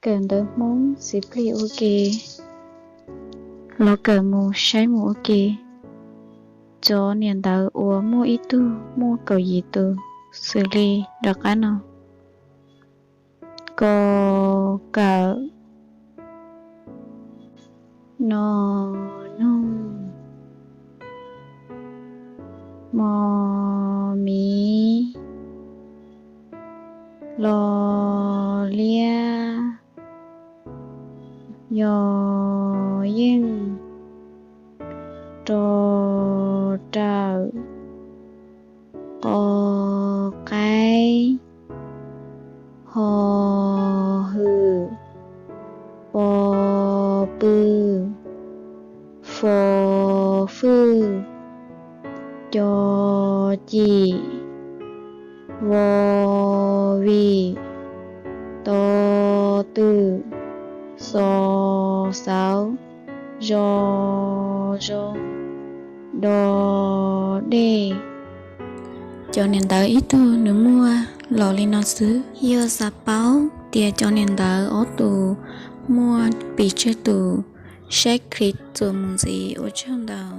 kawm ntawv Hmoob xws plig ua ke, los kawm mus saib mus ua ke. Cov niam ntawv uas muaj ib tug muaj kaum yim tus xws li rov qab no: ko, kawm, no, noog, mo, miv, lo, liab, yo, yeej, ro, rawm, qo, qaib, ho, hwm, po, pw, fo, fwj, co, cim, vo, vim, to, twm, xo, xauv, zo, zoo, do, dej. Cov niam ntawv ib tug nws muaj los li no xwb. Yog xav paub tias cov niam ntawv ob tug muaj pes tsawg tus, saib clip txuas mus ntxiv. Ua tsaug ntau.